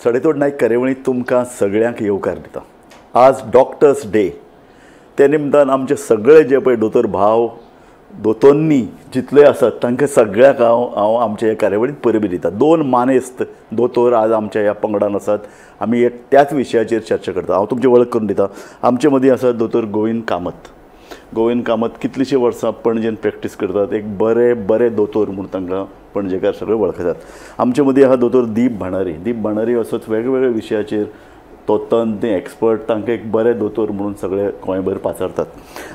सडेतोड नायक कार्यावळींत तुमकां सगळ्यांक येवकार दिता. आज डॉक्टर्स डे, त्या निमतान आमचे सगळे जे पळय दोतोर भाव दोतोन्नी जितले आसात तांकां सगळ्यांक हांव आमच्या ह्या कार्यावळींत परबी दिता. दोन मानेस्त दोतोर आज आमच्या ह्या पंगडान आसात. आमी एक त्याच विशयाचेर चर्चा करता. हांव तुमची वळख करून दिता. आमचे मदीं आसात दोतोर गोविंद कामत. गोविंद कामत कितलींशीं वर्सां पणजेन प्रॅक्टीस करतात. एक बरे बरे दोतोर म्हूण तांकां पणजेकार सगळे वळखतात. आमचे मदीं आसा दोतोर दीप भांडारी. दीप भांडारी असोच वेगवेगळ्या विशयाचेर तो तज्ञ एक्सपर्ट, तांकां एक बरे दोतोर म्हणून सगळे गोंयभर पाचारतात.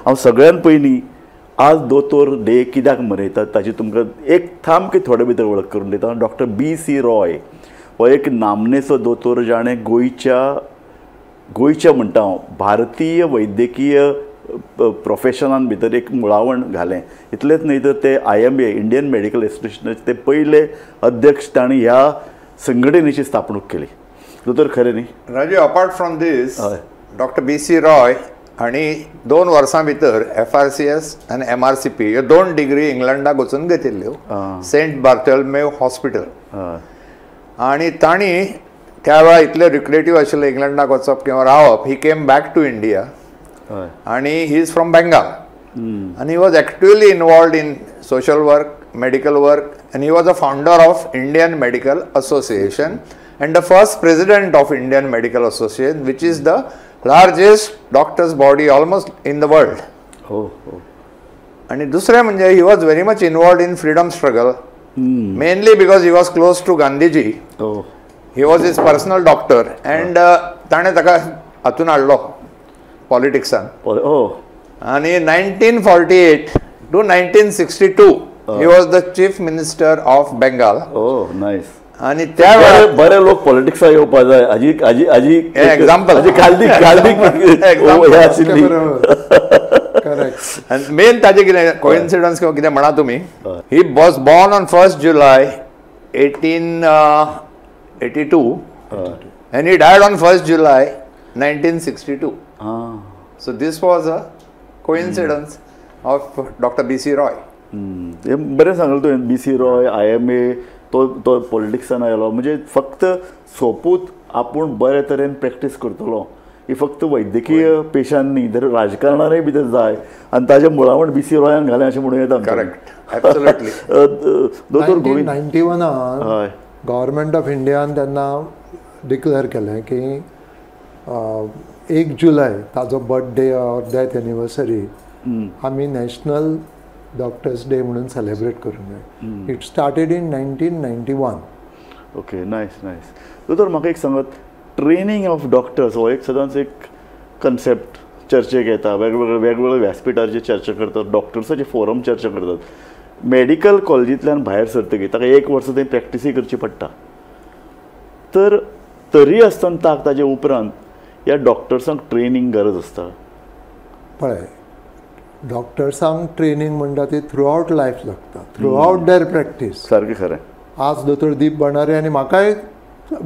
हांव सगळ्यान पयलीं आज दोतोर डे कित्याक मनयतात ताची तुमकां एक सामकी थोडे भितर वळख करून दिता. Doctor BC. रॉय हो एक नामनेचो दोतोर जाणें गोंयच्या म्हणटा हांव भारतीय वैद्यकीय प्रोफेशनान भितर एक मुळावण घालें. इतलेंच न्हय तर ते IMA Indian medical एसोसिएशनाचे ते पयले अध्यक्ष, तांणी ह्या संघटनेची स्थापणूक केली. दोतोर खरें न्ही Raju? Apart from this, doctor B C. Roy हांणी 2 वर्सां भितर FRCS आनी MRCP ह्यो 2 डिग्री इंग्लंडाक वचून घेतिल्ल्यो, सेंट बार्थोलोमेव हॉस्पिटल. आनी तांणी त्या वेळार इतले रिक्रेटीव आशिल्ले इंग्लंडाक वचप किंवा रावप. He came back to India आनी he is from Bengal आनी he was actually involved in social work, medical work, and he was a founder of Indian Medical Association and the first president of Indian Medical Association, which is the largest doctors body almost in the world. आनी दुसरें म्हणजे he was very much involved in freedom struggle, mainly because he was close to Gandhiji. He was his personal doctor and ताणें ताका हातून हाडलो पॉलिटिक्सान. आनी 1948 to 1962 he was the chief minister of Bengal. Oh nice. आनी त्या वेळार बरे लोक पॉलिटिक्साक येवपा जाय. हाजी हाजी हाजी एक्झाम्पल गांधीक आशिल्ली. आनी मेन ताजें कितें कोइन्सिडन्स किंवा कितें म्हणा तुमी, he was born on 1 July 1882 and he died on 1 July 1962. So this was a coincidence of doctor B C. Roy. बरें सांगलें तुवें. बी.सी. रॉय, IMA, तो तो पॉलिटिक्सान आयलो. म्हणजे फक्त सोपूत आपूण बरे तरेन प्रॅक्टीस करतलो ही फक्त वैद्यकीय पेशान न्ही तर राजकारणानूय भितर जाय आनी ताजें मुळावण बी.सी. रॉयान घालें अशें म्हणूं येता. Correct, absolutely. दोतोर गोविंद, 1991 गव्हर्मेंट ऑफ इंडियान तेन्ना डिक्लेअर केलें की 1 जुलय ताजो बर्थडे ऑर डेथ एनिवर्सरी आमी नॅशनल डॉक्टर्स डे म्हणून सेलिब्रेट करूंक जाय. It started in 1991. Okay, nice nice. दोतोर म्हाका एक सांगात, ट्रेनींग ऑफ डॉक्टर्स हो एक सदांच एक कन्सेप्ट चर्चेक येता. वेगवेगळे वेगवेगळे व्यासपिठाचेर चर्चा करतात, डॉक्टर्साचे फोरम चर्चा करतात. मेडिकल कॉलेजींतल्यान भायर सरतकीर ताका 1 वर्स थंय प्रॅक्टिसूय करची पडटा. तर तरी आसतना ताजे उपरांत ह्या डॉक्टर्सांक ट्रेनींग गरज आसता. पळय, डॉक्टर्सांक ट्रेनींग म्हणटा ती थ्रू आवट लायफ लागता, थ्रू आवट there practice. सारकें खरें. आज दोतोर दीप भांडारी आनी म्हाकाय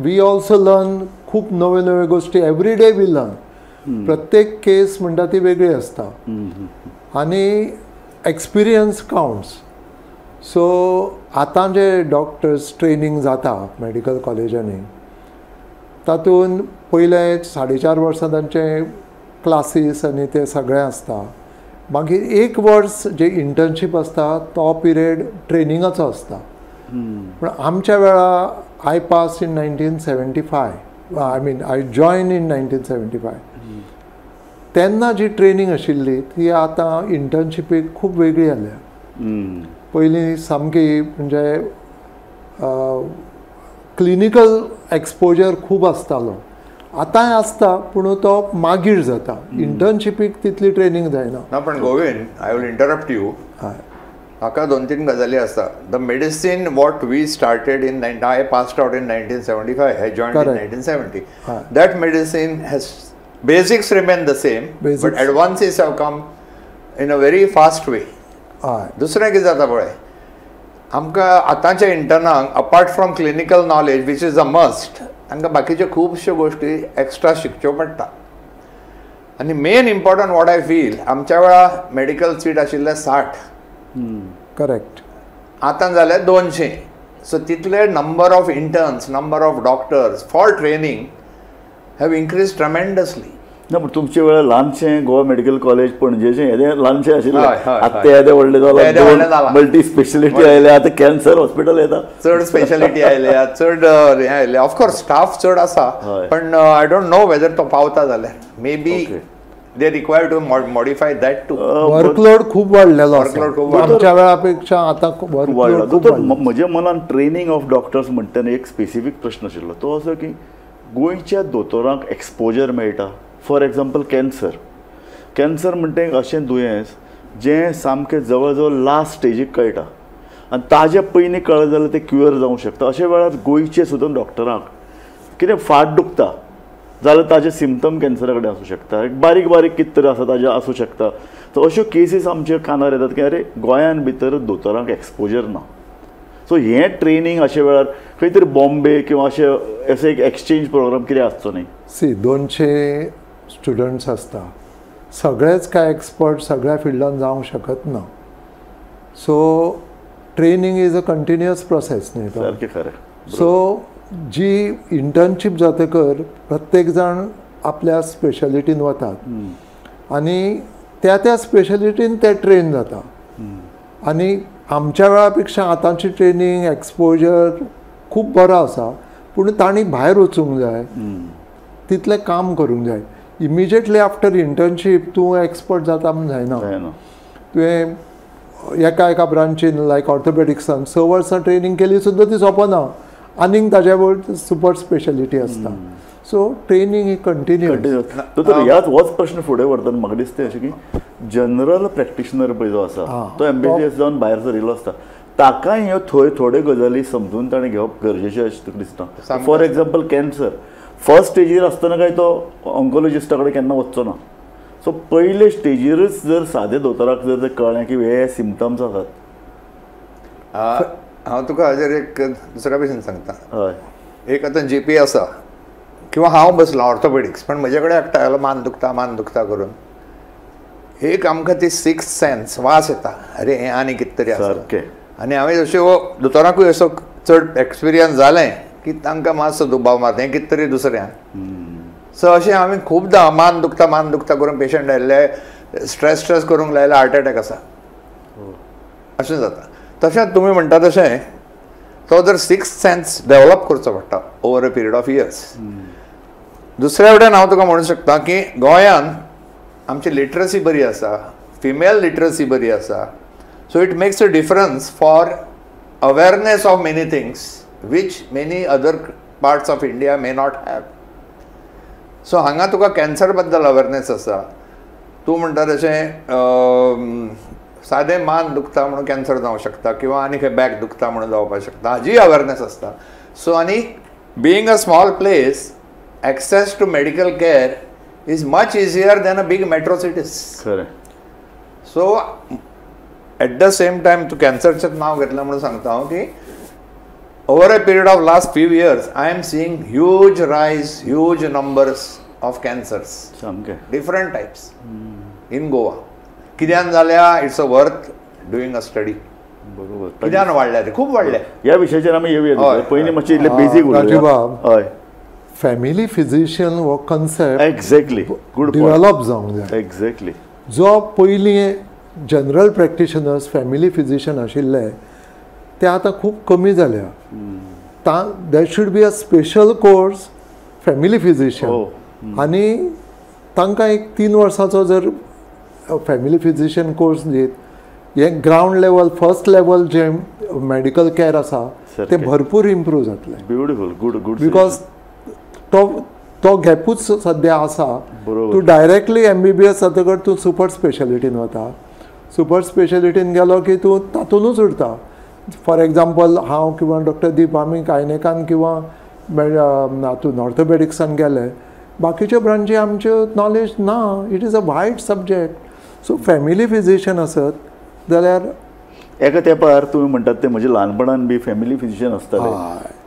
we also learn खूब नव्यो नव्यो गोश्टी. Every day we learn. प्रत्येक केस म्हणटा ती वेगळी आसता आनी एक्सपिरियन्स कावंट्स. सो आतां जे डॉक्टर्स ट्रेनींग जाता मेडिकल कॉलेजांनी तातूंत पयले 4.5 वर्सां तांचे क्लासीस आनी ते सगळें आसता. मागीर 1 वर्स जे इंटर्नशीप आसता तो पिरियड ट्रेनिंगाचो आसता. पूण आमच्या वेळा I pass in 1975, I mean I join in 1975. तेन्ना जी ट्रेनींग आशिल्ली ती आतां इंटर्नशिपीक खूब वेगळी जाल्या. पयलीं सामकी म्हणजे क्लिनिकल एक्सपोजर खूब आसतालो. आतांय आसता पूण तो मागीर जाता. इंटर्नशिपीक तितली ट्रेनींग जायना. ना पण Govind, I will interrupt you. म्हाका 2-3 गजाली आसता. The medicine what we started in I passed out in 1975, I joined in 1970. That medicine has basics remain the same but advances have come in a very fast way. दुसरें कितें जाता पळय, आमकां आतांच्या इंटर्नांक apart from clinical knowledge which is a must, तांकां बाकीच्यो खुबश्यो गोश्टी एक्स्ट्रा शिकच्यो पडटा. आनी main important what I feel, आमच्या वेळा मेडिकल सीट आशिल्ले 60. करेक्ट. आतां जाले 200. सो तितले number of interns, number of doctors for training have increase tremendously. ना पूण तुमचे वेळार ल्हानशें गोवा मेडिकल कॉलेज पणजेचें येदें ल्हानशें आशिल्लें, आतां तें येदें व्हडलें जालां, मल्टी स्पेशलिटी आयल्या, आतां कॅन्सर हॉस्पिटल येता, चड स्पेशलिटी आयल्या, चड हें आयलें. ऑफकोर्स स्टाफ चड आसा, पण I don't know whether तो पावता जाल्यार maybe they require to modify that too. Workload खूब वाडलेलो आसा आमच्या वेळा पेक्षा, आतां वर्कलोड खूब वाडला. म्हज्या मनान ट्रेनिंग ऑफ डॉक्टर्स म्हणटना एक स्पेसिफीक प्रश्न आशिल्लो, तो असो की गोंयच्या दोतोरांक एक्सपोजर मेळटा. फॉर एग्जाम्पल कॅन्सर, कॅन्सर म्हणटा एक अशें दुयेंस जें सामकें जवळ जवळ लास्ट स्टेजीक कळटा आनी ताजे पयलीं कळ्ळें जाल्यार तें क्युअर जावंक शकता. अशे वेळार गोंयचे सुद्दां डॉक्टरांक कितें फाट दुखता जाल्यार ताजे सिमटम कॅन्सरा कडेन आसूं शकता, एक बारीक बारीक कितें तरी आसा ताजें आसूं शकता. सो अश्यो केसीस आमच्या कानार येतात की अरे गोंयान भितर दोतोरांक एक्सपोजर ना. सो हें ट्रेनींग अशे वेळार खंय तरी बॉम्बे किंवा अशें अशें एक एक्सचेंज प्रोग्राम कितें आसचो न्ही. सी 200 स्टुडंट्स आसता, सगळेच काय एक्सपर्ट सगळ्या फिल्डान जावंक शकत ना. So training is a continuous process न्ही. सारकें खरें. सो जी इंटर्नशीप जातकर प्रत्येक जाण आपल्या स्पेशलिटीन वतात आनी त्या त्या स्पेशलिटीन ते ट्रेन जाता. आनी आमच्या वेळा पेक्षा आतांची ट्रेनींग एक्सपोजर खूब बरो आसा, पूण तांणी भायर वचूंक जाय, तितलें काम करूंक जाय. इमिजिएटली आफ्टर इंटर्नशीप तूं एक्सपर्ट जाता म्हूण जायना. तुवें एका एका ब्रांचीन लायक ऑर्थोपेडिक्सान 6 वर्सां ट्रेनींग केली सुद्दां ती सोंपना, आनीक ताज्या वयर सुपर स्पेशलिटी आसता. सो ट्रेनींग ही कंटिन्युअस. तर ह्याच होच प्रश्न फुडें व्हरतना म्हाका दिसता अशें की जनरल प्रॅक्टिशनर पळय जो आसा तो एमबीबीएस जावन भायर सरिल्लो आसता, ताकाय ह्यो थोड्यो गजाली समजून ताणें घेवप गरजेचें अशें तुका दिसता. फॉर एग्जाम्पल कॅन्सर फर्स्ट स्टेजीर आसतना काय तो ऑन्कोलॉजिस्टा कडेन केन्ना वचचो ना. सो पयले स्टेजीरच जर सादे दोतोराक जर ते कळ्ळें की हे सिमटम्स आसात. हांव तुका हाजेर एक दुसऱ्या भशेन सांगता. हय, एक आतां जी पी आसा किंवा हांव बसलां ऑर्थोपेडिक्स, पण म्हजे कडेन एकटो आयलो मान दुखता मान दुखता करून, एक आमकां ती सिक्स सेन्स वास येता, अरे हें आनी कितें तरी आसा. आनी हांवें अश्यो दोतोराकूय असो चड एक्सपिरियन्स जालें की तांकां मातसो दुबाव मारता हें कितें तरी दुसऱ्यान. सो अशें हांवें खुबदां मान दुखता मान दुखता करून पेशंट आयिल्ले, स्ट्रेस स्ट्रेस करूंक लायले, हार्ट एटॅक आसा, अशें जाता. तशेंच तुमी म्हणटा तशें तो जर सिक्स सेन्स डेवलप करचो पडटा over a period of years. दुसऱ्या वटेन हांव तुका म्हणूंक शकता की गोंयान आमची लिटरसी बरी आसा, फिमेल लिटरसी बरी आसा, so it makes a difference for awareness of many things which many other parts of India may not have. So हांगा तुका कॅन्सर बद्दल अवेरनेस आसा, तूं म्हणटा तशें सादें मान दुखता म्हणून कॅन्सर जावंक शकता किंवा आनी खंय बॅक दुखता म्हणून जावपाक शकता, हाजीय अवेरनेस आसता. सो आनी being a small place access to medical care is much easier than a big metro cities. खरें. So at the same time तूं कॅन्सरचें नांव घेतलें म्हणून सांगता हांव की over a period of last few years I am seeing huge rise, huge numbers of cancers, different types in Goa. कित्यान जाल्या it's a worth doing a study. बरोबर, कित्यान वाडल्या ते, खूब वाडल्या. ह्या विशयाचेर आमी येवया, पयलीं मातशें इल्लें बेजीक उलोवया. हय, फॅमिली फिजिशियन हो कन्सेप्ट एक्झॅक्टली गुड डिवेलॉप जावंक जाय. एक्झॅक्टली, जो पयलीं जनरल प्रॅक्टिशनर्स फॅमिली फिजिशियन आशिल्ले ते आतां खूब कमी जाल्या. There should be a special course family physician, आनी तांकां एक 3 वर्सांचो जर फॅमिली फिजिशियन कोर्स दीत, हें ग्रावंड लेवल फर्स्ट लेवल जें मेडिकल केअर आसा तें भरपूर इम्प्रूव जातलें. Beautiful, good good. Because तो गॅपूच सद्या आसा. तूं डायरेक्टली एमबीबीएस जातकर तूं सुपर स्पेशलिटीन वता, सुपर स्पेशलिटीन गेलो की तूं तातूंतच उरता. फॉर एग्जाम्पल हांव किंवा डॉक्टर दीप आमी गायनेकान किंवा हातून ऑर्थोपेडिक्सान गेले, बाकीच्यो ब्रांची आमच्यो नॉलेज ना. It is a wide subject. So family physician आसत जाल्यार एका तेंपार तुमी म्हणटात ते म्हजे ल्हानपणान बी फॅमिली फिजिशियन आसताले,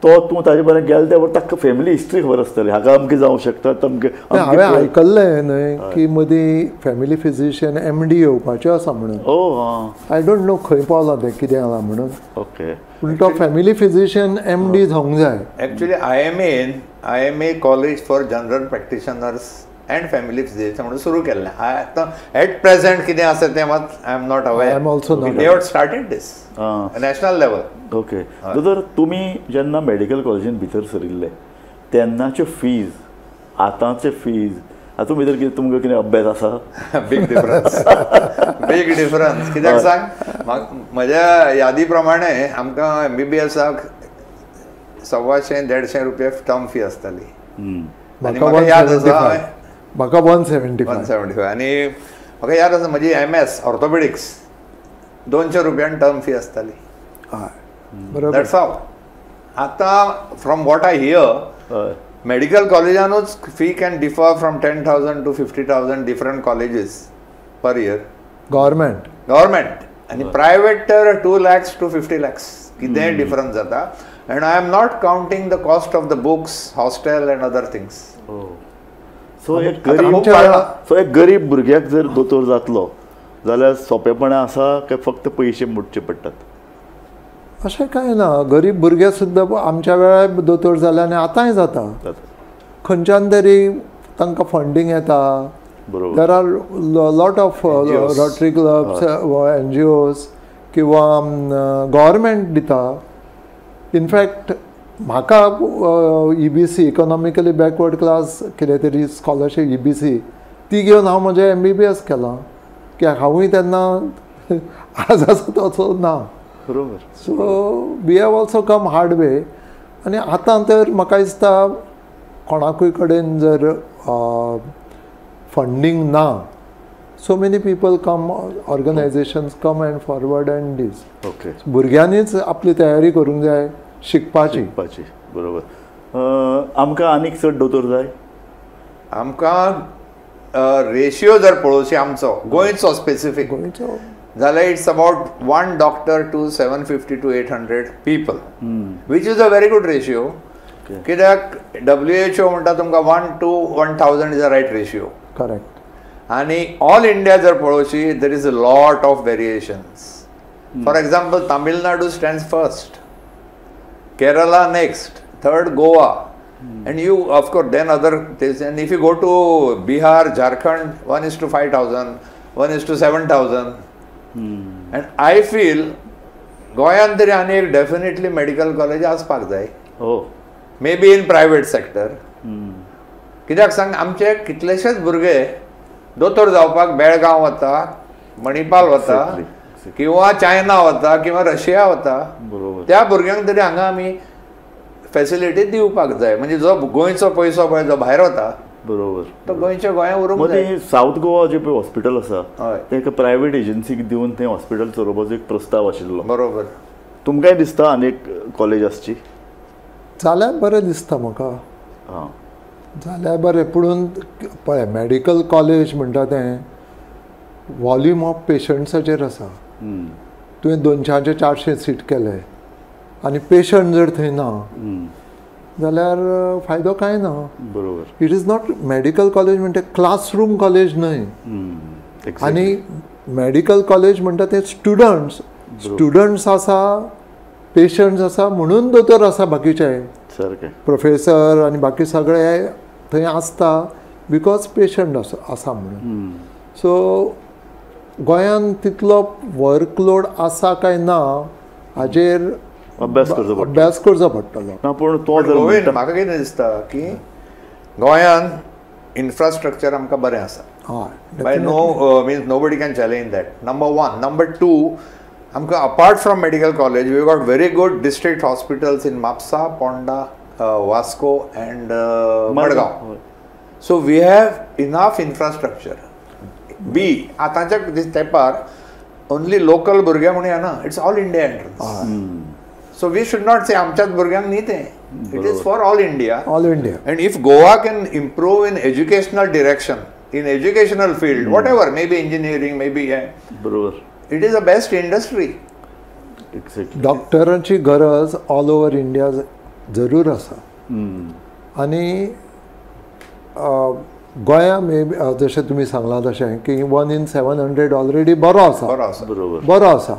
तो तूं ताजे बरें गेले त्या बरोबर ताका फॅमिली हिस्ट्री खबर आसतली, हाका अमकें जावंक शकता तमकें. हांवें आयकल्लें न्हय की मदीं फॅमिली फिजिशियन एम डी येवपाच्यो आसा म्हणून. ओ I don't know खंय पावलां तें, कितें जालां म्हणून. ओके. पूण तो फॅमिली फिजिशियन एम डी जावंक जाय. Actually I M A college for general practitioners and family physician म्हणून सुरू केल्लें. आतां एट प्रेझेंट कितें आसा तें मात I am not aware. I am also not they have started this national level. Okay. दोतोर, तुमी जेन्ना मेडिकल कॉलेजीन भितर सरिल्ले तेन्नाच्यो फीज, आतांचे फीज, हातूंत भितर कितें तुमकां कितें अभ्यास आसा? Big difference. Big difference. कित्याक सांग, म्हज्या यादी प्रमाणे आमकां एम बी बी एसाक 125 150 रुपया टर्म फी आसताली. म्हाका याद आसा म्हाका 175. आनी म्हाका याद आसा म्हजी एम एस ऑर्थोपेडिक्स 200 रुपयान टर्म फी आसताली. बरोबर. That's all. आतां from what I hear, medical कॉलेजानूच fee can differ from 10,000 to 50,000 different colleges per year. Government. Government आनी प्रायवेट तर 2 lakhs to 50 lakhs कितेंय डिफरन्स जाता. And I am not counting the cost of the books, hostel and other things. So एक गरीब, so एक गरीब भुरग्याक जर दोतोर जातलो जाल्यार सोंपेपणां आसा काय फक्त पयशे मोडचे पडटात? अशें कांय ना. गरीब भुरगे सुद्दां आमच्या वेळार दोतोर जाले आनी आतांय जाता. खंयच्यान तरी तांकां फंडींग येता. बरोबर. There are lot of Rotary clubs, N G Os किंवा गव्हर्मेंट दिता. इनफॅक्ट म्हाका E B C, economically backward class कितें तरी स्कॉलरशीप ई बी सी ती घेवन हांव म्हजें एम बी बी एस केलां. कित्याक हांवूय तेन्ना आज आसा तसो ना. बरोबर. So we have also come hard way. आनी आतां तर म्हाका दिसता कोणाकूय कडेन जर फंडींग ना, so many people come, organisations come and forward and these. Okay. भुरग्यांनीच आपली तयारी करूंक जाय शिकपाची. शिकपाची. बरोबर. आमकां आनीक चड दोतोर जाय. आमकां रेशियो जर पळोवशी आमचो गोंयचो स्पेसिफीक गोंयचो जाल्यार it's about 1 doctor to 750 to 800 people, which is a very good ratio. कित्याक डब्ल्यू एच ओ म्हणटा तुमकां 1 to 1,000 is a right ratio. Correct. आनी ऑल इंडिया जर पळोवशी there is a lot of variations. For example, Tamil Nadu stands first, Kerala next, third Goa, and you of course then other. And if you go to Bihar, Jharkhand, 1:5,000, 1:7,000. And I feel गोंयांत तरी आनी एक definitely medical college आसपाक जाय. May be in private sector. कित्याक सांग, आमचे कितलेशेच भुरगे दोतोर जावपाक बेळगांव वता, मणिपाल वता, किंवा चायना वता, किंवा रशिया वता. त्या भुरग्यांक तरी हांगा आमी फॅसिलिटी दिवपाक जाय. म्हणजे जो गोंयचो पयसो पळय जो भायर वता, बरोबर, तो गोंयच्या गोंया उरूंक जाय. सावथ गोवा जे पळय हॉस्पिटल आसा तें एका प्रायवेट एजन्सीक दिवन तें हॉस्पिटल चलोवपाचो एक प्रस्ताव आशिल्लो. बरोबर. तुमकांय दिसता आनी एक कॉलेज आसची जाल्यार बरें दिसता म्हाका. हां, जाल्यार बरें. पुणून पळय मेडिकल कॉलेज म्हणटा तें वॉल्यूम ऑफ पेशंट्साचेर आसा. तुवें 200 400 सीट केले आनी पेशंट जर थंय ना जाल्यार फायदो कांय ना. बरोबर. It is not medical college म्हणटा क्लासरूम कॉलेज न्हय. आनी मेडिकल कॉलेज म्हणटा ते स्टुडंट्स, स्टुडंट्स आसा, पेशंट्स आसा म्हणून दोतोर आसा, बाकीचे सारकें प्रोफेसर आनी बाकी सगळे थंय आसता because patient आसा म्हणून. सो गोंयान तितलो वर्कलोड आसा काय ना हाजेर अभ्यास करचो पडटलो. अभ्यास करचो पडटलो. ना पूण तो जर गोविंद, म्हाका कितें दिसता की गोंयान इन्फ्रास्ट्रक्चर आमकां बरें आसा. हय, by no means nobody can challenge that. Number 1. Number 2, आमकां apart from medical college we got very good district hospitals in Mapusa, Ponda, Vasco and Madgaon. So we have enough infrastructure. B आतांच्या तेंपार only local भुरगे म्हणून येना, it's all India entrance. So we should not say आमच्याच भुरग्यांक न्ही तें. It is for all India. All India. And if Goa can improve in educational direction, in educational field, whatever, may be engineering, may be, बरोबर, it is a best industry. Exactly. डॉक्टरांची गरज all over India जरूर आसा. आनी गोंया मे जशें तुमी सांगलां तशें की 1 in 700 already बरो आसा, बरो आसा.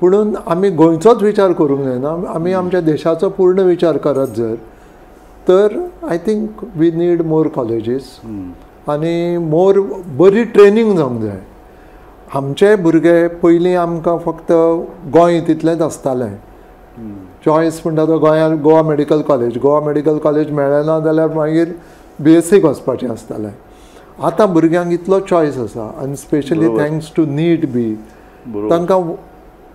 पुणून आमी गोंयचोच विचार करूंक जायना, आमी आमच्या देशाचो पूर्ण विचार करत जर तर I think we need more colleges आनी मोर बरी ट्रेनींग जावंक जाय. आमचे भुरगे पयलीं आमकां फक्त गोंय तितलेंच आसतालें, चॉयस म्हणटा तो गोंयांत Goa medical college, Goa medical college मेळ्ळें ना जाल्यार मागीर बी एस सीक वचपाचें आसतालें. आतां भुरग्यांक इतलो चॉयस आसा आनी स्पेशली thanks to नीट बी तांकां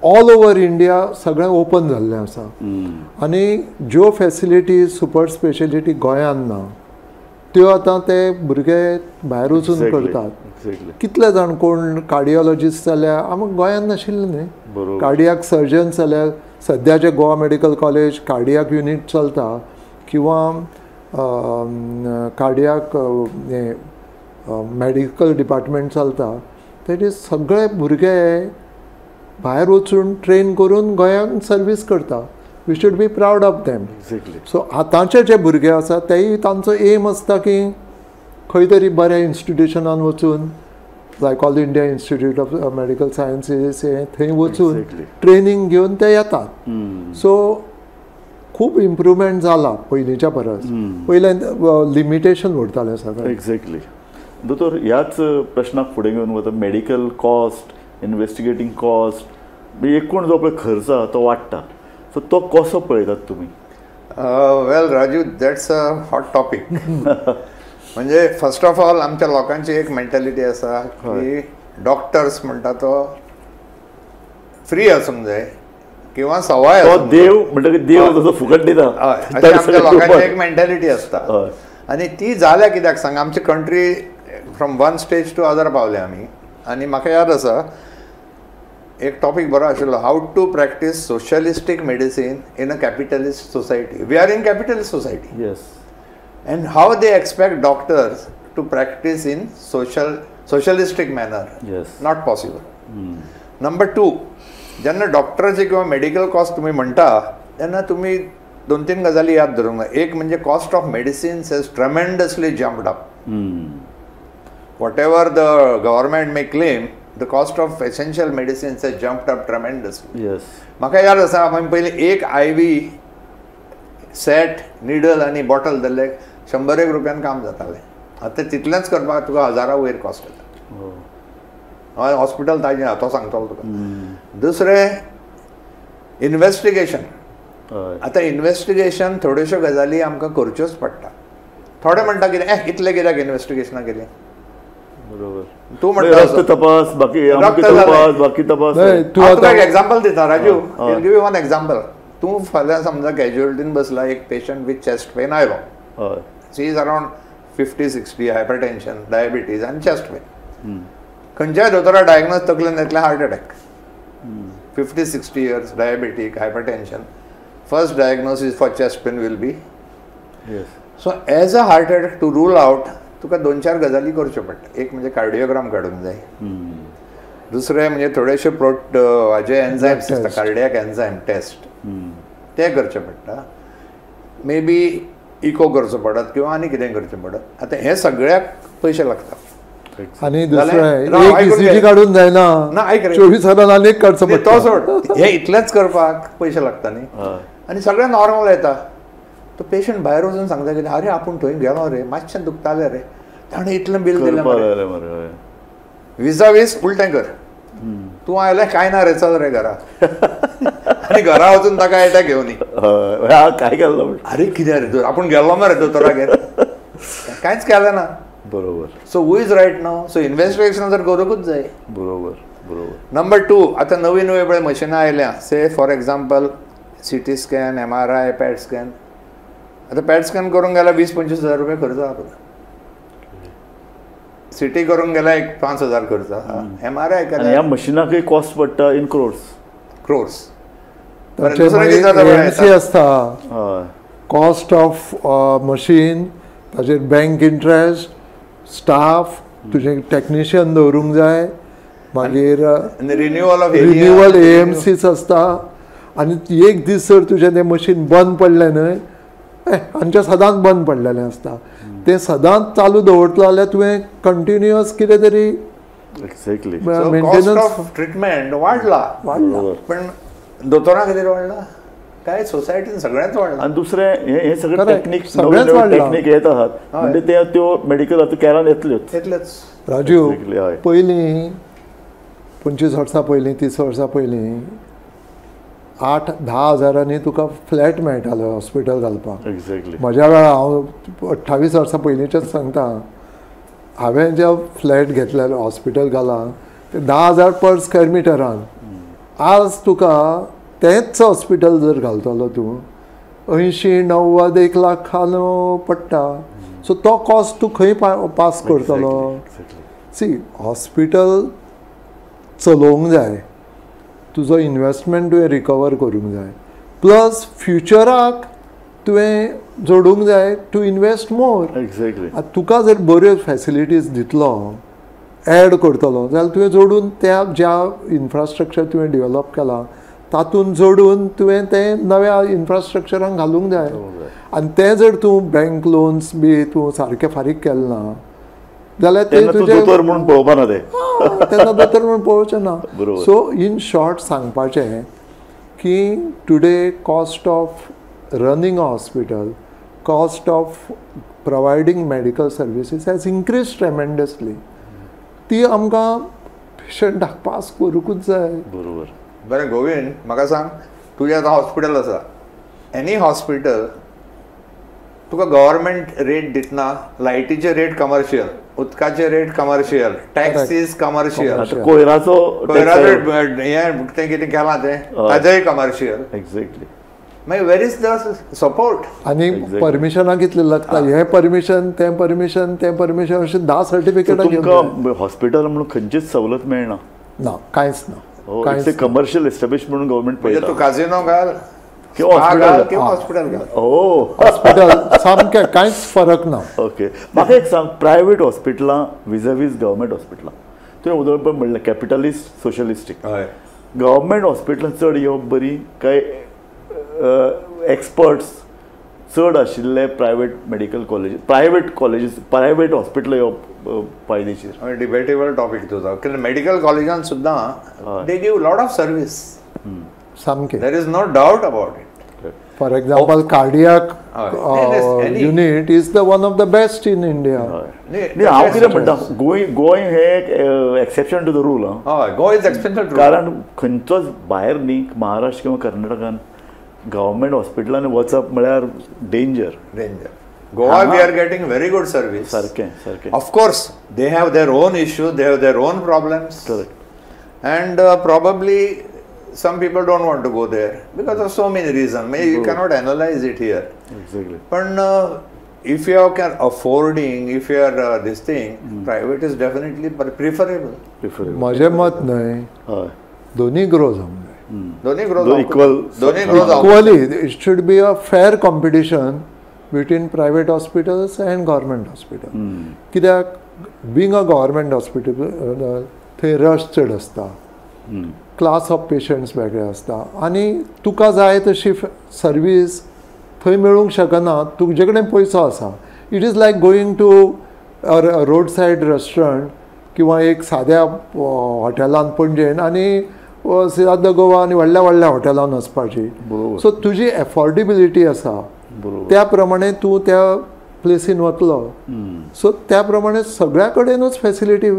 ऑल ओवर इंडिया सगळें ओपन जाल्लें आसा. आनी ज्यो फॅसिलिटीज सुपर स्पेशलिटी गोंयांत ना त्यो आतां ते भुरगे भायर वचून करतात. कितले जाण कोण कार्डियोलॉजिस्ट जाल्यार आमकां गोंयांत नाशिल्लें न्ही, कार्डियाक सर्जन जाल्यार सद्याचें Goa medical college cardiac unit चलता किंवा कार्डियाक मेडिकल डिपार्टमेंट चलता, तेजे सगळे भुरगे भायर वचून ट्रेन करून गोंयांत सर्वीस करता. We should be proud of them. So आतांचे जे भुरगे आसा तेय तांचो एम आसता की खंय तरी बऱ्या इन्स्टिट्युशनान वचून like All India Institute of Medical Sciences थंय वचून ट्रेनींग घेवन ते येतात. सो खूब इम्प्रुवमेंट जाला पयलींच्या परस. पयलें लिमिटेशन उरतालें सगळें. एक्झॅक्टली. दोतोर, ह्याच प्रश्नाक फुडें घेवन वता, मेडिकल कॉस्ट, इन्वेस्टिगेटींग कॉस्ट, एकूण जो पळय खर्च आसा तो वाडटा, सो तो कसो पळयतात तुमी? Well Raju, that's a hot topic. म्हणजे फर्स्ट ऑफ ऑल आमच्या लोकांची एक मेंटॅलिटी आसा की डॉक्टर्स म्हणटा तो फ्री आसूंक जाय किंवा सवाय, देव म्हणटकीर देव तसो फुकट दिता, अशें आमच्या लोकांची एक मेंटॅलिटी आसता. आनी ती जाल्या कित्याक सांग, आमची country from one stage to other पावले आमी. आनी म्हाका याद आसा एक टॉपीक बरो आशिल्लो, how to practice socialistic medicine in a capitalist society. We are in capitalist society. Yes. And how they expect doctors to practice in socialistic manner. Yes. Not possible. Number 2, जेन्ना डॉक्टराचे किंवा मेडिकल कॉस्ट तुमी म्हणटा तेन्ना तुमी 2-3 गजाली याद धरूंक जाय. एक म्हणजे cost of medicines has tremendously jumped up. Whatever the government may claim, the cost of essential medicines has jumped up tremendously. Yes. म्हाका याद आसा आमी पयलीं एक I V set needle आनी बॉटल धरले 100 रुपयान काम जातालें. आतां तितलेंच करपाक तुका हजारा वयर कॉस्ट येता. हय, हॉस्पिटल ताजें आहा तो सांगतलो तुका. दुसरें इन्वेस्टिगेशन. आतां इन्वेस्टिगेशन थोड्योश्यो गजाली आमकां करच्योच पडटा. थोडे म्हणटा कितें इतलें कित्याक इन्वेस्टिगेशनां केलीं, बरोबर तूं म्हणटा रक्त तपास, बाकी तपास, बाकी तपास. तुका एक एग्जाम्पल दिता Raju, will give you one example. तूं फाल्यां समजा कॅज्युअलिटीन बसला, एक पेशंट विथ चेस्ट पेन आयलो, she is around 50-60, hypertension, diabetes आनी चेस्ट पेन. खंयच्याय दोतोरा डायग्नोज तकलेन येतलें heart attack. 50-60 years, diabetic, hypertension, first diagnosis for chest pain will be. So as a heart attack to rule out तुका 2-4 गजाली करच्यो पडटा. एक म्हणजे कार्डियोग्राम काडूंक जाय, दुसरें म्हणजे थोडेशे प्रोट हाजे एन्झायम्स आसता, कार्डियाक एन्झायम टेस्ट, ते करचे पडटा. मे बी इको करचो पडत किंवा आनी कितें करचें पडत. आतां हें सगळ्याक पयशे लागता. आनी दुसरें ईसीजी काडून जायना, 24 वरां आनी एक काडचो पडटा, तो सोड. हें इतलेंच करपाक पयशे लागता न्ही, आनी सगळें नॉर्मल येता. तो पेशंट भायर वचून सांगता कितें, अरे आपूण थंय गेलो रे, मातशें दुखतालें रे, ताणें इतलें बील दिलें मरे. विजावीस उलटें कर, तूं आयलें कांय ना रे, चल रे घरा. आनी घरा वचून ताका एटॅक घेवनी, काय केल्लो, अरे कितें रे आपूण गेल्लो मरे दोतोरागेर, कांयच केलें ना. बरोबर. So who is right now? So investigation जर करूंकूच जाय. बरोबर बरोबर. नंबर 2, आतां नवी नवी पळय मशिनां आयल्या, say for example CT scan, MRI, PET scan. आतां पॅट स्कॅन करूंक गेल्यार 20-25 हजार रुपया खर्च आहा तुका. सिटी करूंक गेल्यार एक 5,000 खर्च आहा. MRI केल्यार ह्या मशिनाकय कॉस्ट पडटा इन क्रोर्स. क्रोर्स. आसता कॉस्ट ऑफ मशीन, ताजेर बँक इंट्रस्ट, स्टाफ, तुजें टॅक्निशियन दवरूंक जाय, मागीर रिन्युअल ऑफ रिन्युअल AMCs आसता. आनी एक दीस जर तुजें तें मशीन बंद पडलें न्हय हांचें सदांच बंद पडलेलें आसता. तें सदांच चालू दवरतलो जाल्यार तुवें कंटिन्युअस कितें तरी एक्झॅक्टली कॉस्ट ऑफ ट्रिटमेंट वाडला वाडला, पण दोतोरा खातीर वाडला काय सोसायटीन सगळ्यांच वाडला. आनी दुसरें हें सगळें टेक्निक टेक्निक येत आहात म्हणजे ते त्यो मेडिकल आतां केरान येतल्योच येतल्योच. राजू, पयलीं 25 वर्सां पयलीं 30 वर्सां पयलीं 8-10 हजारांनी तुका फ्लॅट मेळटालो हॉस्पिटल घालपाक. एक्झॅक्टली म्हज्या वेळार हांव 28 वर्सां पयलींचेच सांगता, हांवें जे फ्लॅट घेतलेलो हॉस्पिटल घाला ते 10,000 पर स्क्वेअर मिटरान. आज तुका तेंच हॉस्पिटल जर घालतलो तूं 80-90 1 लाखान पडटा. सो तो कॉस्ट तूं खंय पास करतलो? सी, हॉस्पिटल चलोवंक जाय, तुजो इन्वेस्टमेंट तुवें रिकवर करूंक जाय, प्लस फ्युचराक तुवें जोडूंक जाय टू इन्वेस्ट मोर. एक्झॅक्टली आतां तुका जर बऱ्यो फॅसिलिटीज दितलो, एड करतलो जाल्यार तुवें जोडून त्या ज्या इन्फ्रास्ट्रक्चर तुवें डेवलप केलां तातूंत जोडून तुवें तें नव्या इन्फ्रास्ट्रक्चरान घालूंक जाय. आनी तें जर तूं बँक लोन्स बी तूं सारकें फारीक केलें ना जाल्यार ते तुजें दोतोर म्हणून पळोवपा ना, ते तेन्ना दोतोर म्हणून पळोवचें ना. सो इन शॉर्ट सांगपाचें की today cost of running a hospital, cost of providing medical services has increase tremendously. ती आमकां पेशंटाक पास करूंकूच जाय. बरोबर. बरें गोविंद, म्हाका सांग, तुजें आतां हॉस्पिटल आसा, एनी हॉस्पिटल तुका गव्हर्मेंट रेट दितना लायटीचे रेट कमर्शियल, उदकाचे रेट कमर्शियल, टॅक्सीज कमर्शियल, कोयराचो हें तें कितें केलां तें ताजेय कमर्शियल. एक्झॅक्टली. मागीर वेर is the support? आनी परमिशनां कितलें लागता, हें परमिशन, तें परमिशन, तें परमिशन, अशें 10 सर्टिफिकेटां. तुमकां हॉस्पिटल म्हणून खंयचीच सवलत मेळना? ना, कांयच ना. कमर्शियल एस्टॅब्लिश म्हणून गव्हर्मेंट पळयता. तूं काजिनो घाल किंवा हॉस्पिटल घाल, हो हॉस्पिटल सामकें कांयच फरक ना. ओके, म्हाका एक सांग, प्रायवेट हॉस्पिटलां विजावीज गव्हर्मेंट हॉस्पिटलां, तुवें उदळ म्हणलें कॅपिटलिस्ट सोशलिस्टीक, गव्हर्मेंट हॉस्पिटलां चड येवप बरी काय एक्सपर्ट्स चड आशिल्ले private medical college, private colleges, private hospital येवप फायदेशीर? डिबेटेबल टॉपीक तुजो. कित्याक मेडिकल कॉलेजान सुद्दां they give lot of service, सामकें, there is no doubt about it. For example, cardiac unit is the one of the best in India. हांव कितें म्हणटा, गोंय हें एक एक्सेप्शन टू the rule. हय, Goa is exception to the rule. कारण खंयचोच भायर न्ही, महाराष्ट्र किंवा कर्नाटकान गव्हर्मेंट हॉस्पिटलान वचप म्हळ्यार danger. Danger. Goa we are getting very good service. सारकें सारकें. Of course they have their own issue, they have their own problems. Correct. And probably some people don't want to go there because of so many reasons. You cannot analyze it here. Exactly. But if you are affording, if you are this thing, private is definitely preferable. Preferable. म्हजें मत न्हय, दोन्ही grow जावंक जाय. दोन्ही grow equal, दोन्ही grow equally. It should be a fair competition between private hospitals and government hospital. कित्याक being a government hospital थंय रश चड आसता, क्लास ऑफ पेशंट्स वेगळे आसता, आनी तुका जाय तशी सर्वीस थंय मेळूंक शकना. तुजे कडेन पयसो आसा. It is like going to road side restaurant किंवा एक साद्या हॉटेलान पणजेन आनी सियाद गोवा आनी व्हडल्या व्हडल्या हॉटेलान वचपाची. सो तुजी एफोर्डेबिलिटी आसा त्या प्रमाणे तूं त्या प्लेसीन वतलो. सो त्या प्रमाणे सगळ्या कडेनूच फॅसिलिटी.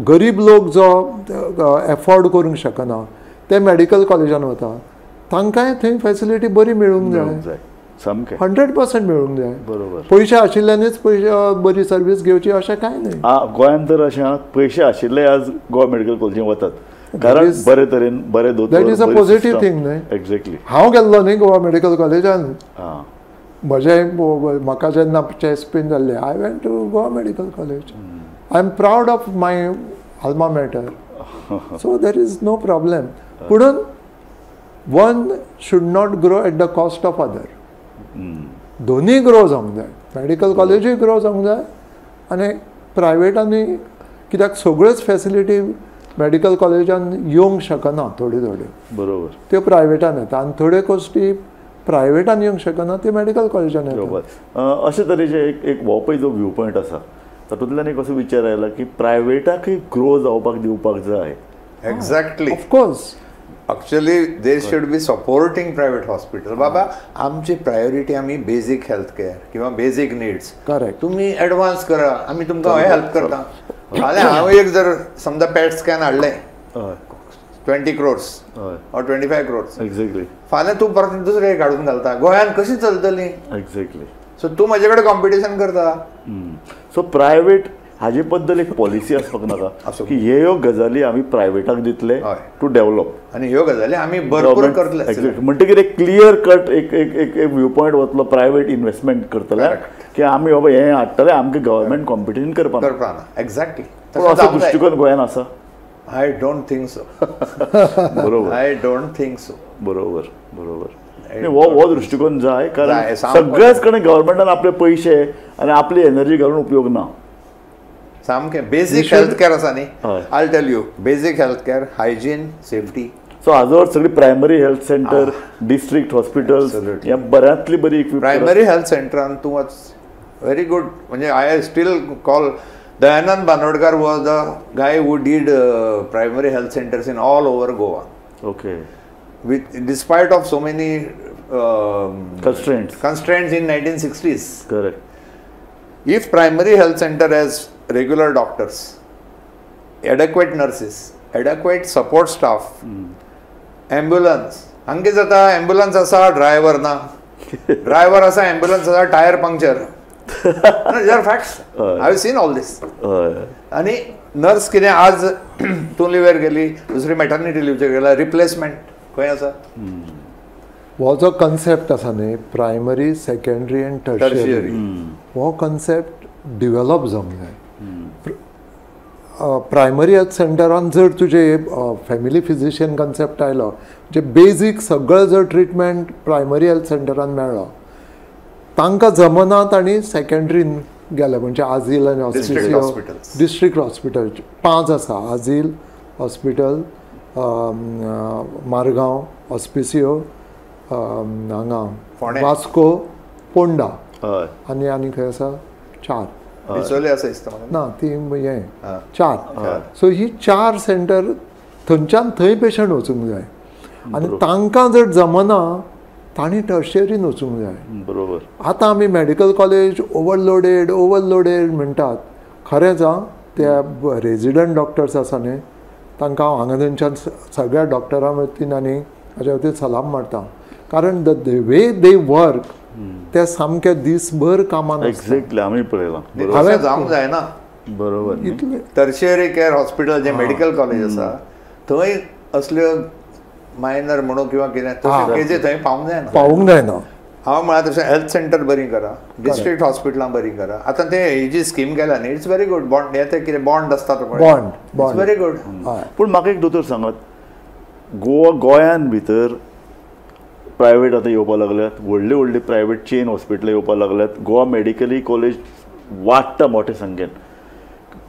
गरीब लोक जो एफोर्ड करूंक शकना ते मेडिकल कॉलेजान वता, तांकांय थंय फॅसिलिटी बरी मेळूंक जाय, सामकें 100% मेळूंक जाय. बरोबर. पयशे आशिल्ल्यानूच पयशे बरी सर्वीस घेवची अशें कांय न्हय. गोंयांत तर अशें आहा, पयशे आशिल्ले आज गोवा मेडिकल कॉलेजीन वतात, कारण बरे तरेन बरे दोतोर. That is a positive thing न्हय. एक्झॅक्टली. हांव गेल्लो न्हय गोवा मेडिकल कॉलेजान, म्हजें म्हाका जेन्ना चेस्ट पेन जाल्लें, I went to Goa medical college. I am proud of my alma mater. So there is no problem. पुणून one should not grow at the cost of other. दोन्ही grow जावंक जाय, medical कॉलेजूय grow जावंक जाय आनी प्रायवेटानूय. कित्याक सगळ्योच facility medical कॉलेजान येवंक शकना थोड्यो थोड्यो. बरोबर. त्यो प्रायवेटान येता आनी थोड्यो गोश्टी प्रायवेटान येवंक शकना ती मेडिकल कॉलेजान येता. अशे तरेचे एक एक हो पळय जो व्यू पॉयंट आसा तातूंतल्यान एक असो विचार आयला की प्रायवेटाकय ग्रो जावपाक दिवपाक जाय. Exactly, of course. Actually they should be supporting private hospital. बाबा आमची प्रायोरिटी आमी बेजीक हेल्थ केअर किंवा बेजीक नीड्स. करेक्ट. तुमी एडवान्स करा, आमी तुमकां हेल्प करता. फाल्यां हांव एक जर समजा पॅट स्कॅन हाडलें 20 crores or 25 crores. Exactly. फाल्यां तूं परत दुसरें हाडून घालता, गोंयांत कशी चलतली? एक्झॅक्टली. सो तूं म्हजे कडेन कॉम्पिटिशन करता. सो प्रायवेट हाजे बद्दल एक पॉलिसी आसपाक नाका की ह्यो गजाली आमी प्रायवेटाक दितले टू डेव्हलप आनी ह्यो गजाली आमी भरपूर करतले. एक्झॅक्टली. म्हणटकीर एक क्लियर कट एक एक एक व्यू पॉयंट वतलो प्रायवेट इन्व्हेस्टमेंट करतले की आमी बाबा हें हाडटले, आमकां गव्हर्मेंट कॉम्पिटिशन करपाक ना. एक्झॅक्टली. पूण असो दृश्टिकोन गोंयान आसा? I don't think so. बरोबर. I don't think so. बरोबर बरोबर. हो दृश्टिकोन जाय, कारण सगळ्याच कडेन गव्हर्मेंटान आपले पयशे आनी आपली एनर्जी घालून उपयोग ना. सामकें बेजीक हेल्थ केअर आसा न्ही, I tell you, basic health care, hygiene, safety. So हाजो सगळी primary health centre, district hospitals ह्या बऱ्यांतली बरी प्रायमरी हेल्थ सेंटरान तूं वच, व्हेरी गुड. म्हणजे I still call Dayanand Bandodkar was the guy who did primary health centres in all over Goa. Okay. With despite of so many constraints in 1960s. Correct. If primary health center has regular doctors, adequate nurses, adequate support staff, ambulance. हांगे जाता ambulance आसा driver ना, driver आसा ambulance आसा tyre puncture. These are facts. I have seen all this. आनी nurse कितें आज तूं liver गेली, दुसरी मॅटर्निटी लिव्हचेर गेला, रिप्लेसमेंट खंय आसा? हो जो कन्सेप्ट आसा न्ही, प्रायमरी, सेकंडरी आनी टर्शियरी, हो कन्सेप्ट डिवेलप जावंक जाय. प्रायमरी हेल्थ सेंटरान जर तुजे फॅमिली फिजिशियन कन्सेप्ट आयलो, जे बेजीक सगळें जर ट्रिटमेंट प्रायमरी हेल्थ सेंटरान मेळ्ळो, तांकां जमनात आनी सेकंडरीन गेले, म्हणजे आझील आनी हॉस्पिटल, डिस्ट्रिक्ट हॉस्पिटल 5 आसा, आझील हॉस्पिटल, मारगांव, हॉस्पिसियो, हांगा वास्को, पोंडा, आनी आनी खंय आसा 4 ना ती हें 4. सो ही 4 सेंटर थंयच्यान थंय पेशंट वचूंक जाय आनी तांकां जर जमना तांणी टर्शियरीन वचूंक जाय. बरोबर. आतां आमी मेडिकल कॉलेज ओवरलोडेड ओवरलोडेड म्हणटात, खरेंच आं, ते रेजिडंट डॉक्टर्स आसा न्ही, तांकां हांव हांगा थंयच्यान सगळ्या डॉक्टरां वतीन आनी हाज्या वतीन सलाम मारता, कारण the way they work ते सामके दिसभर कामान. एक्झॅक्टली. आमी पळयलां. हांवें जावंक जायना. बरोबर. इतलें टर्शियरी केअर हॉस्पिटल जे मेडिकल कॉलेज आसा थंय असल्यो मायनर म्हणू किंवा कितें तशें केजी थंय पावूंक जायना, पावूंक जायना. हांव म्हळ्यार तशें हेल्थ सेंटर बरी करा, डिस्ट्रिक्ट हॉस्पिटलां बरी करा. आतां ते ही जी स्कीम केल्या न्ही, it's very good. Bond हें ते कितें बॉन्ड आसता तो पळय, बॉन्ड, it's very good. पूण म्हाका एक दोतोर सांगात, गोवा गोंयान भितर प्रायवेट आतां येवपाक लागल्यात, व्हडली व्हडली प्रायवेट चेन हॉस्पिटलां येवपाक लागल्यात, गोवा मेडिकली कॉलेज वाडटा मोठे संख्येन.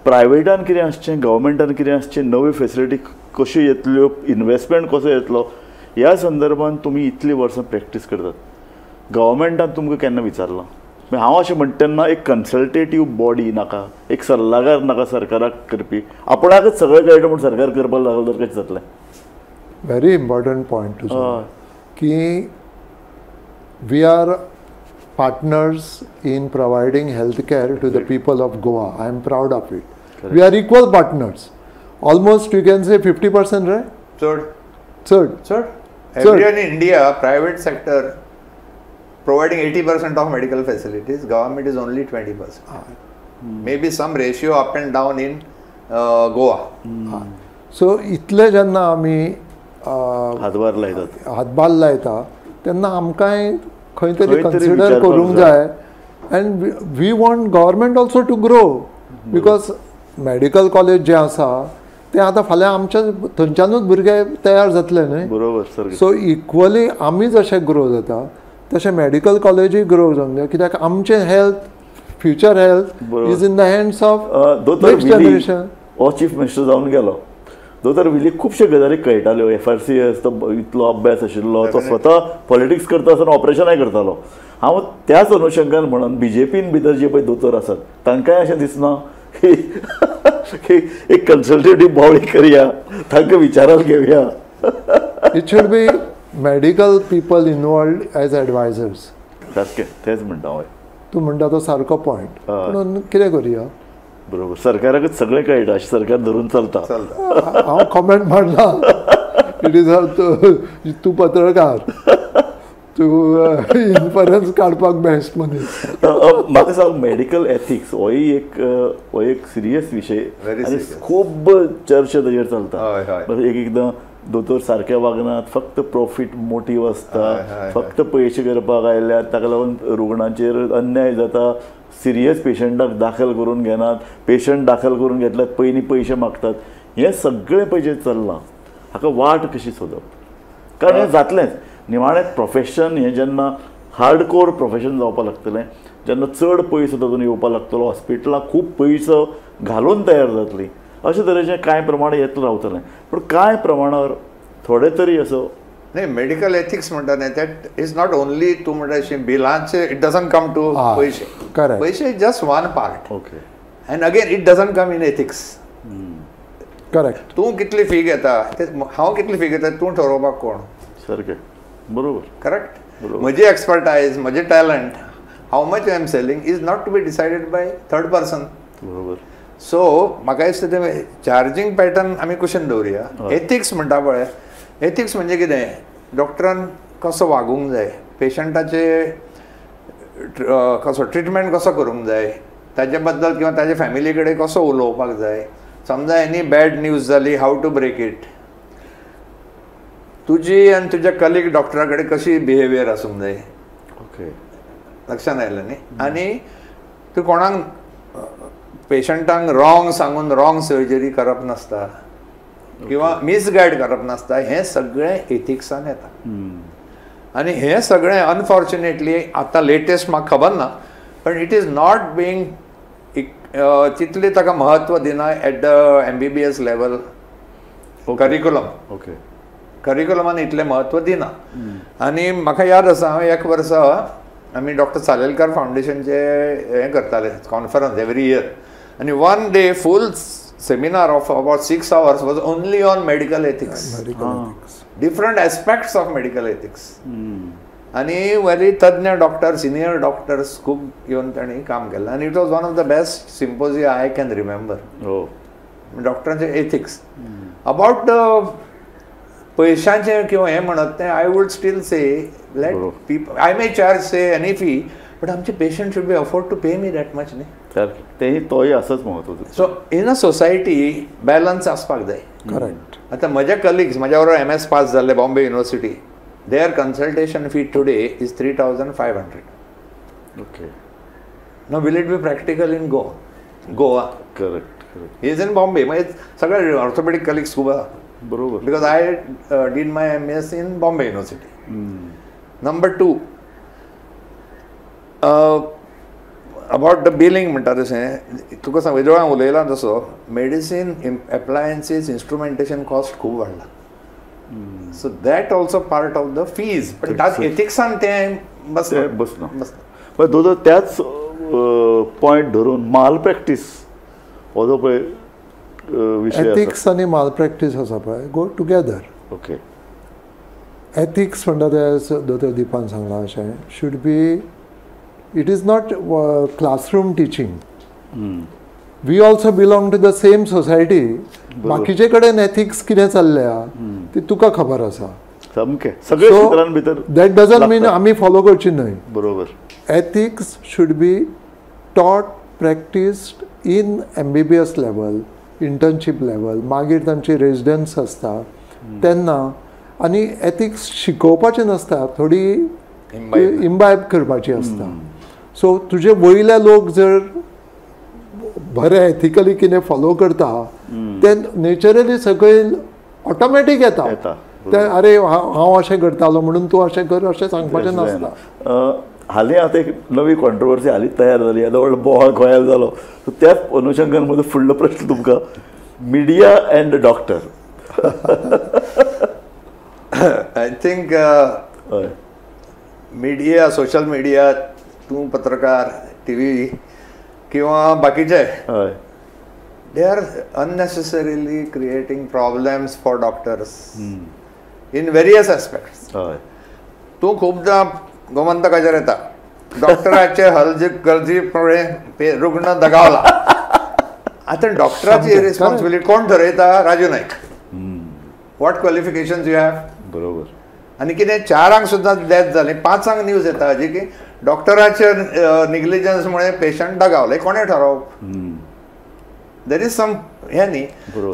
प्रायवेटान कितें आसचें, गव्हर्मेंटान कितें आसचें, नव्यो फेसिलिटी कश्यो येतल्यो, इन्वेस्टमेंट कसो येतलो, ह्या संदर्भान तुमी इतलीं वर्सां प्रॅक्टीस करतात, गव्हर्मेंटान तुमकां केन्ना विचारलां? हांव अशें म्हणटा तेन्ना एक कन्सल्टेटीव बॉडी नाका, एक सल्लागार नाका सरकाराक करपी, आपणाकच सगळें कळटा म्हूण सरकार करपाक लागलो तर कशें जातलें? व्हेरी इम्पॉर्टंट पॉयंट तुजो की we are partners in providing health care to the people of Goa. I am proud of it. We are equal partners. Almost you can say 50%, right? चड चड चड. Everywhere in India, private sector providing 80% of medical facilities, government is only 20%. Maybe some ratio up and down in Goa. So इतले जेन्ना आमी हातभार लायतात, हातभार लायता तेन्ना आमकांय खंय तरी कन्सिडर करूंक जाय. And we want government also to grow, because medical college जें आसा तें आतां फाल्यां आमच्या थंयच्यानूच भुरगे तयार जातले न्हय. बरोबर सर. सो इक्वली आमी जशे ग्रो जाता तशें मेडिकल कॉलेजूय ग्रो जावंक जाय, कित्याक आमचें health, future health is in the hands of next generation. हो चीफ मिनिस्टर जावन गेलो, दोतोर विलीक खुबश्यो गजाली कळटाल्यो. FRCS तो इतलो अभ्यास आशिल्लो, तो स्वता पॉलिटिक्स करता आसतना ऑपरेशनाय करतालो. हांव त्याच अनुशंगान म्हणून बीजेपीन भितर जे पळय दोतोर आसात तांकांय अशें दिसना की एक कन्सल्टेटीव बॉडी करया, तांकां विचारात घेवया. It should be medical people involved as advisors. सारकें तेंच म्हणटा हांव. तूं म्हणटा तो सारको पॉयंट. म्हणून कितें करुया? बरोबर, सरकाराकच सगळें कळटा अशें सरकार धरून चलता. हांव कॉमेंट मारना. It is तूं पत्रकार, तूं इन्फरन्स काडपाक बेस्ट मनीस. म्हाका सांग, मेडिकल एथिक्स होय एक सिरियस विशय आनी खूब चर्चा ताजेर चलता. एक एकदां दोतोर सारके वागनात, फक्त प्रॉफीट मोटीव आसता, फक्त पयशे करपाक आयल्यात, ताका लागून रुग्णांचेर अन्याय जाता. सिरियस पेशंटाक दाखल करून घेनात, पेशंट दाखल करून घेतल्यात पयलीं पयशे मागतात. हें सगळें पळय जें चल्लां हाका वाट कशी सोदप? कारण हें जातलेंच निमाणें. प्रोफेशन हें जेन्ना हार्डकोर प्रोफेशन जावपाक लागतलें, जेन्ना चड पयसो तातूंत येवपाक लागतलो, हॉस्पिटलां खूब पयसो घालून तयार जातलीं, अशे तरेचें कांय प्रमाणे येतलें रावतलें. पूण कांय प्रमाणार थोडे तरी असो न्ही मेडिकल एथिक्स म्हणटा न्ही, that is not only तूं म्हणटा अशें बिलांचे, it doesn't come to पयशे. पयशे is just one part. Okay, and again it doesn't come in ethics. Correct. तूं कितली फी घेता, हांव कितली फी घेता तूं ठरोवपाक कोण? सारकें, बरोबर, करेक्ट. म्हजी एक्सपर्टायज, म्हजें talent, how much I am selling is not to be decided by third person. बरोबर. सो म्हाका दिसता तें चार्जींग पॅटर्न आमी कुशीन दवरुया. एथिक्स म्हणटा पळय, एथिक्स म्हणजे कितें, डॉक्टरान कसो वागूंक जाय, पेशंटाचे कसो ट्रिटमेंट कसो करूंक जाय ताजे बद्दल, किंवा ताजे फॅमिली कडेन कसो उलोवपाक जाय. समजा एनी बॅड न्यूज जाली, how to break it, तुजी आनी तुज्या कलीग डॉक्टरा कडेन कशी बिहेवियर आसूंक जाय. ओके, लक्षांत आयलें न्ही. आनी तूं कोणाक पेशंटांक रॉंग सांगून रॉंग सर्जरी करप नासता किंवा मिसगायड करप नासता, हें सगळें एथिक्सान येता. आनी हें सगळें अनफॉर्च्युनेटली आतां लेटेस्ट म्हाका खबर ना, पण it is not being तितलें ताका म्हत्व दिना at the MBBS level curriculum. Okay, करिक्युलमान इतलें म्हत्व दिना. आनी म्हाका याद आसा, हांव एक वर्सा आमी डॉक्टर सालेलकार फावंडेशनचे हें करताले कॉन्फरन्स एवरी इयर, आनी one day full seminar of about 6 hours was only on medical ethics, different aspects of medical ethics. आनी वेरी तज्ञ डॉक्टर, सिनियर डॉक्टर्स खूब येवन तांणी काम केलें. आनी it was one of the best symposia I can remember. डॉक्टरांचे ethics about पयशांचें किंवा हें म्हणत तें, I would still say let people, I may charge say any fee, but आमचे patient should be afford to pay me that much न्ही. तेही तोय असंच महत्वाचं. So in a society balance आसपाक जाय. करेक्ट. आतां म्हज्या कलिग्स, म्हज्या बरोबर MS पास जाल्ले Bombay university, their consultation fee today is 3,500. Okay. No, will it be practical in Goa? Goa. Correct, correct. He is in Bombay. म्हणजे सगळे orthopaedic colleagues खूब आसा. बरोबर. Because I did my MS in Bombay University. Number 2, about the billing म्हणटा तशें तुका सांग, वेदोळान उलयलां तसो मेडिसीन, एप्लायन्सीस, इन्स्ट्रुमेंटेशन कॉस्ट खूब वाडला. So that also part of the fees. पण त्यात एथिक्सान तें बसना बसना. पण दोन त्याच पॉयंट धरून माल प्रॅक्टीस हो जो पळय विशय, एथिक्स आनी माल प्रॅक्टीस आसा पळय, गो टुगेदर. ओके. एथिक्स म्हणटा तें दोतोर दीपान सांगलां अशें, should be, it is not classroom teaching. We also belong to the same society. बाकीचे कडेन एथिक्स कितें चल्ल्या ती तुका खबर आसा. सामकें सगळे क्षेत्रां भितर. That doesn't मीन आमी फॉलो करची न्हय. बरोबर. Ethics should be taught, practised in MBBS level, internship level, मागीर तांची रेजिडन्स आसता तेन्ना. आनी एथिक्स शिकोवपाचें नासता, थोडी इम्बायब करपाची आसता. सो तुजे वयले लोक जर बरें एथिकली कितें फॉलो करता ते नेचरली सकयल ऑटोमॅटीक येता. ते अरे हांव अशें करतालो म्हणून तूं अशें कर अशें सांगपाचें नासता. हालीं आतां एक नवी कॉन्ट्रोवर्सी हालीं तयार जाली, आतां व्हडलो बोवाळ गोंयांत जालो. सो त्याच अनुशंगान म्हजो फुडलो प्रश्न तुमकां, media and doctor. I think media, social media, तूं पत्रकार, टी व्ही किंवा बाकीचे, they are unnecessarily creating problems for doctors in various aspects. तूं खुबदां गोमंतकाचेर येता, डॉक्टराचे हलजी गरजी रुग्ण दगावला. आतां डॉक्टराची रिस्पॉन्सिबिलिटी कोण ठरयता? Raju Naik. What qualifications you have? बरोबर. आनी कितें 4 सुद्दां डेथ जाली, 5 न्यूज येता जी की डॉक्टराचे निग्लिजन्समुळे पेशंट दगावले. कोणें ठरोवप? There is some हें न्ही.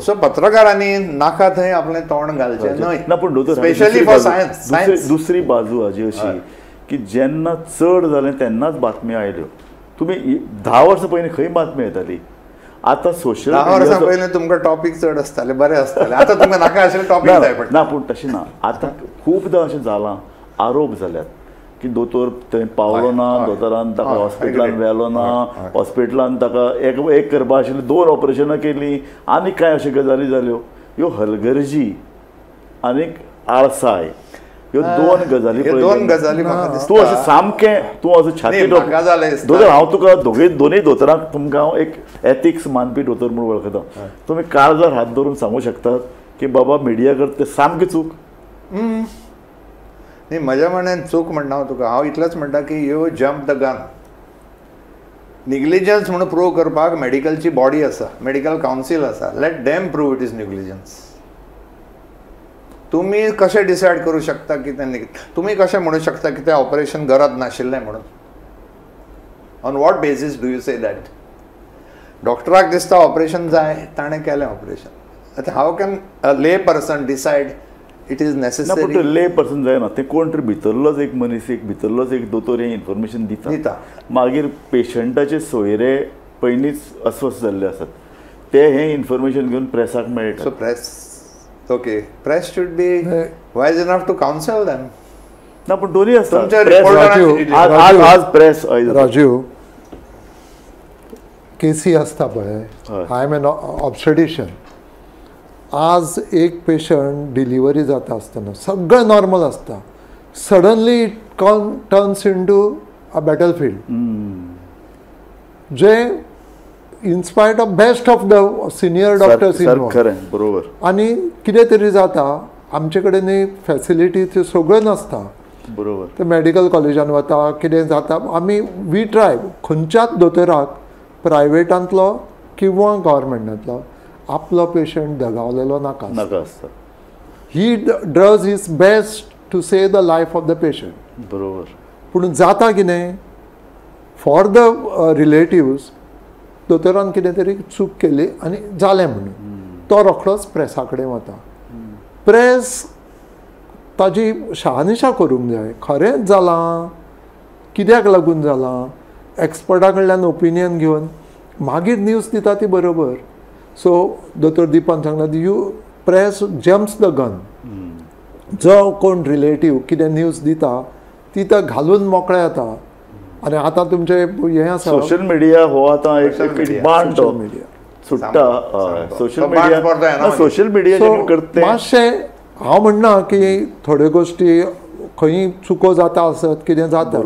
सो पत्रकारांनी नाका थंय आपलें तोंड घालचें न्हय. ना पूण दोतोर, स्पेशली फॉर सायन्स. दुसरी बाजू हाजी अशी की जेन्ना चड जालें तेन्नाच बातमी आयल्यो. तुमी 10 वर्सां पयलीं खंय बातमी येताली? आतां सोशल 10 वर्सां पयलीं तुमकां टॉपीक चड आसताले, बरें आसताले. आतां तुमकां नाका आशिल्ले टॉपीक जाय पडटा. ना पूण तशें ना, आतां खुबदां अशें जालां, आरोप जाल्यात की दोतोर थंय पावलो ना, दोतोरान ताका हॉस्पिटलान व्हेलो ना, हॉस्पिटलान ताका एक करपा आशिल्लें 2 ऑपरेशनां केलीं आनी कांय अश्यो गजाली जाल्यो. ह्यो हलगर्जी आनी आळसाय ह्यो 2 गजाली. दोन गजाली तूं अशें सामकें तूं असो छाती दोतोर, हांव तुका दोनूय दोतोरांक तुमकां हांव एक एथिक्स मानपी दोतोर म्हूण वळखता. तुमी काळजार हात धरून सांगू शकतात की बाबा मिडिया करता तें सामकें चूक? न्ही, म्हज्या म्हणण्यान चूक म्हणना हांव तुका. हांव इतलेंच म्हणटा की you jump the gun. Negligence म्हणून प्रूव करपाक मेडिकलची बॉडी आसा, मेडिकल कावन्सील आसा. Let them prove it is negligence. तुमी कशें डिसायड करूं शकता की तें, तुमी कशें म्हणू शकता की तें ऑपरेशन गरज नाशिल्लें म्हणून? On what basis do you say that? डॉक्टराक दिसता ऑपरेशन जाय, ताणें केलें ऑपरेशन. आतां how can a lay person decide it is necessary? पूण ले पर्सन जायना, तें कोण तरी भितरलोच एक मनीस, एक भितरलोच एक दोतोर हें इन्फॉर्मेशन दिता. मागीर पेशंटाचे सोयरे पयलींच अस्वस्थ जाल्ले आसात, ते हें इन्फॉर्मेशन घेवन प्रेसाक मेळटा. So press, okay, press should be wise enough to counsel them. ना पूण दोन्ही आसता. आज प्रेस राजीव केसी आसता पळय, I am N ऑब्स्टेटिशियन. आज एक पेशंट डिलिव्हरी जाता आसतना सगळें नॉर्मल आसता, suddenly it turns into a battle field, J in spite of best of the senior doctors involve. खरें, बरोबर. आनी कितें तरी जाता, आमचे कडेन न्ही फॅसिलिटी त्यो सगळ्यो नासता. बरोबर. ते मेडिकल कॉलेजान वता, कितें जाता, आमी we try खंयच्याच दोतोराक प्रायवेटांतलो किंवा गव्हर्मेंटांतलो आपलो पेशंट दगावलेलो नाका नाका आसता. He does his best to save the life of the patient. बरोबर. पूण जाता कितें, फॉर the relatives दोतोरान कितें तरी चूक केली आनी जालें म्हणून तो रोखडोच प्रेसा कडेन वता. प्रेस ताजी शहानिशा करूंक जाय, खरेंच जालां, कित्याक लागून जालां, एक्सपर्टा कडल्यान ओपिनियन घेवन मागीर न्यूज दिता ती बरोबर. सो दोतोर दीपान सांगला, you press jumps the gun. जो कोण रिलेटीव कितें न्यूज दिता ती तर घालून मोकळे जाता. आनी आतां तुमचें हें आसा सोशल मिडिया, हो आतां एक बाण तो सुट्टा सोशल मिडिया. सोशल मिडिया करता मातशें हांव म्हणना की थोड्यो गोश्टी खंय चुको जाता आसत, कितें जाता,